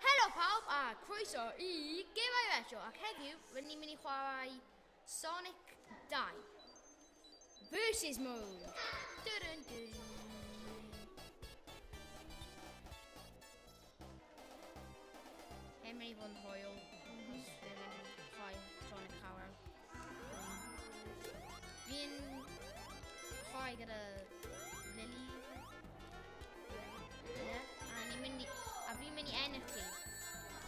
Helo pawb a croeso i Gemau Retro, ac heddiw rydyn ni'n mynd i chwarae Sonic 2 Versus Mode. Dun dun dun. Hyn mynd i fod yn hwyl, achos ddim yn chwarae Sonic llawer. Fi'n chwarae gyda Lily. Yeah, a ni'n mynd i, a fi'n mynd i ennill ti.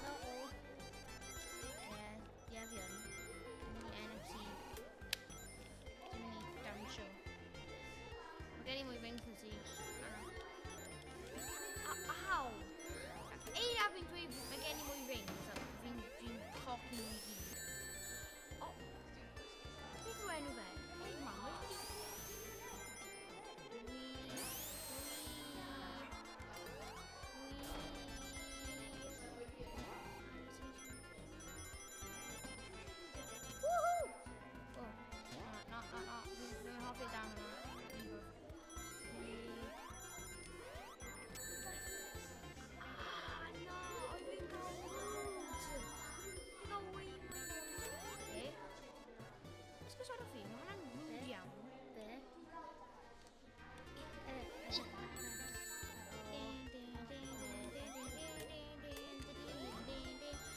No. Ie, ie fi yn. Fi'n mynd i ennill ti. Fi'n mynd i dawnsio. Mae gen i mwy rings na ti. Aw! Eira fi'n dweud mae gen i mwy rings, a fi'n copi nhw i gyd. O! Beth yw enw fe? Eggman, where's the... We... Woohoo! Oh, no, no, no, fi'n hoffi dan yma. Ah, no, fi'n cael loads. Fi'n cael way mwy. Be? Ysgwysod o fi, mae hwnna'n rude iawn. Be?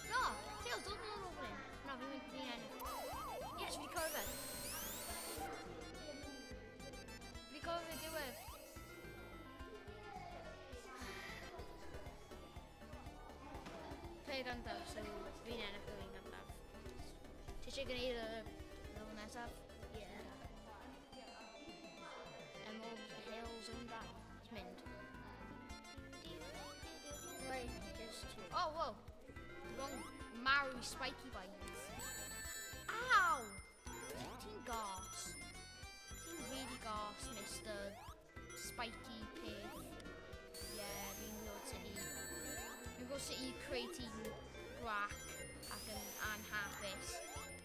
No, Tails, dod nôl o fan hyn. Na, fi'n mynd fi'n ennill. Yes, fi wedi cyrraedd fe. Fi wedi cyrraedd fe diwedd. Player gyntaf, so fi'n ennill yr un gyntaf. Ti eisiau gwneud y level nesaf? Yeah. Emerald Hill Zone 2. Let's mynd. Wait, just two. Oh, whoa. Wrong marrow spiky vines. Ow! Ti'n gas. Ti'n really gas, Mr. Spiky peth. Yeah, fi'n gwybod sut i... Fi'n gwybod sut i creu ti'n grac ac yn anhapus.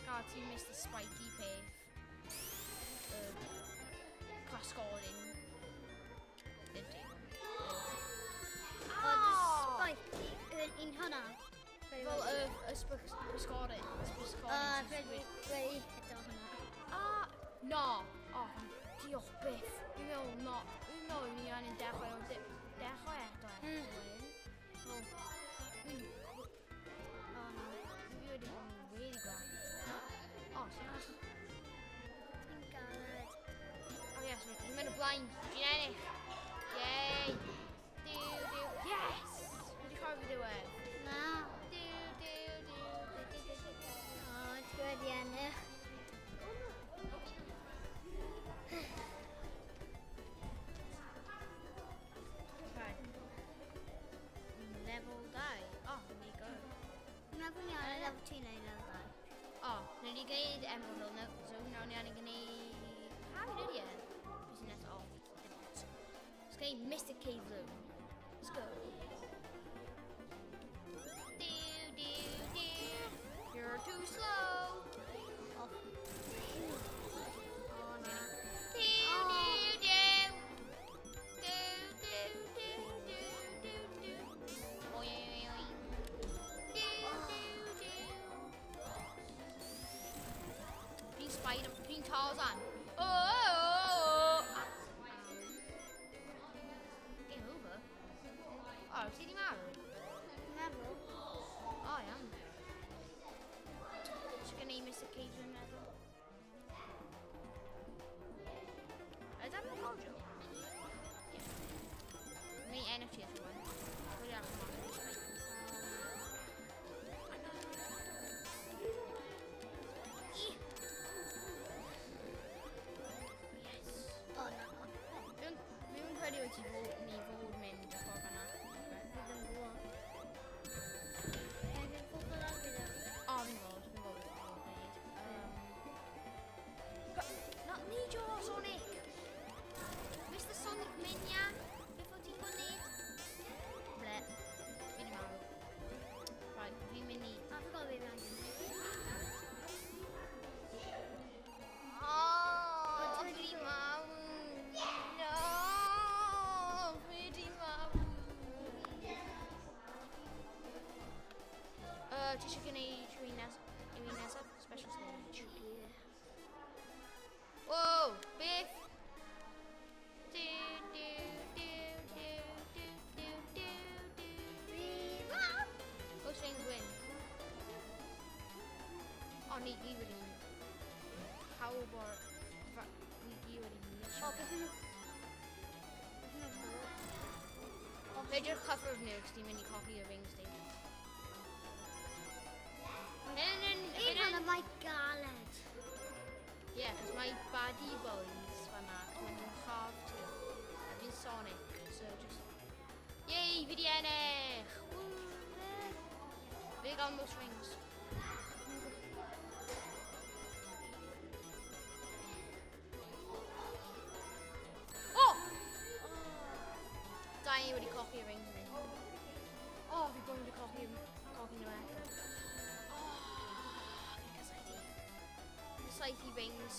Gael ti'n Mr. Spiky peth. Casgolyn. Ddim ti. Oh, the spiky. Un hwnna. Fel y sbysgorin. Ah, wedi hito hwnna. Ah, no. Oh, diolch byth. Fi'n meddwl, no. Fi'n meddwl ni angen dechrau o dechrau eto eto. Fel, fi'n... Oh, no. Fi wedi bod yn really grac. Oh, sy'n as... Fi'n galed. Oh yes, fi'n mynd o blaen. Fi'n ennill. Yay. Duw, duw. Yes! Fi wedi cofio fi diwedd. Na. Duw, duw, duw, duw, duw, duw, duw. Oh, ti wedi ennill. Right. Level 2. Oh, ni go. Fi'n meddwl ni ar level 2 neu level 2. Oh, ni wedi gwneud Emerald Hill Zone, nawr ni angen gwneud... Pa fi'n ydi e? Beth sy'n nesaf? Oh, dim ots. Let's gwneud Mystic Cave Zone. Let's go. Do, do, do. You're too slow. Off. Oh, na. Do, do, do. Do, do, do, do, do, do. Oi, oi, oi. Do, do, do. Fi'n Spider, fi'n Tarzan. Oh, oh, oh, oh. Ah. Game over. Oh, ti di marw? Fi'n meddwl. Oh, iawn. Eisiau gwneud Mr. Cave dwi'n meddwl. Is that recordio? Yeah. Mae NFT as well. Wedi allan o'r spikes. Yes. Oh, na. Fi'n credu wyt ti fod, ni fod mynd y ffordd yna. Fi ddim yn gwybod. Fi'n gwybod fel fi ddim. O, fi'n gwybod, fi'n gwybod beth ti'n gwneud. Na, neidio, Sonic! Mr Sonic Mania! Beth wyt ti'n gwneud? pawb o'r... Ni gyd wedi mynd. O, beth yn... Beth yn y fod? Peidiwch cyffwrdd nhw, cos ti'n mynd i colli y rings di. Un hwnna mae galed. Ie, cos mae baddie boys fan'na, cos maen nhw'n chaf ti. A fi'n Sonic, so just... Yay, fi di ennill! Woo! Fi di gael most rings. Oh! Da ni wedi colli y rings ni. Oh, fi bron wedi colli nhw eto. Oh, fi'n casau ti. Casau ti rings,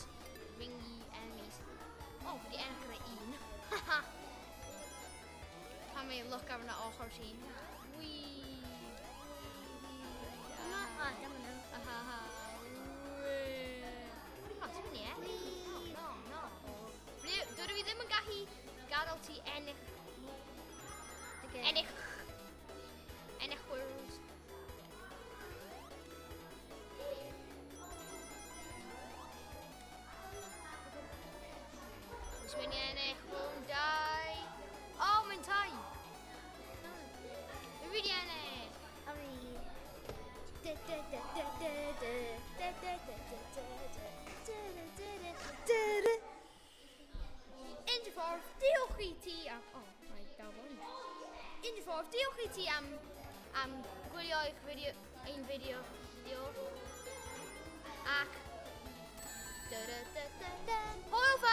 ringy enemies. Oh, fi di ennill gyda un. Haha! Pan mae look arno ochr ti. Wee! Dyma, o, dyma nhw. Ahaha. Wee! O, ti'n mynd i ennill? No, no, no. Dydw i ddim yn gallu gadael ti ennill. Ennill. Ennill world. Dwi'n mynd i ennill. 1, 2. O, mae'n tai. Fi wedi ennill. A fi. Du, du, du, du, du, du, du, du, du, du, du, du, du, du, du, du. Unrhyw ffordd, diolch i ti am... O, mae dal fo'n. Unrhyw ffordd, diolch i ti am gwylio eich fideo, ein fideo. Ac... Du, du, du, du, du. Hwyl fawr!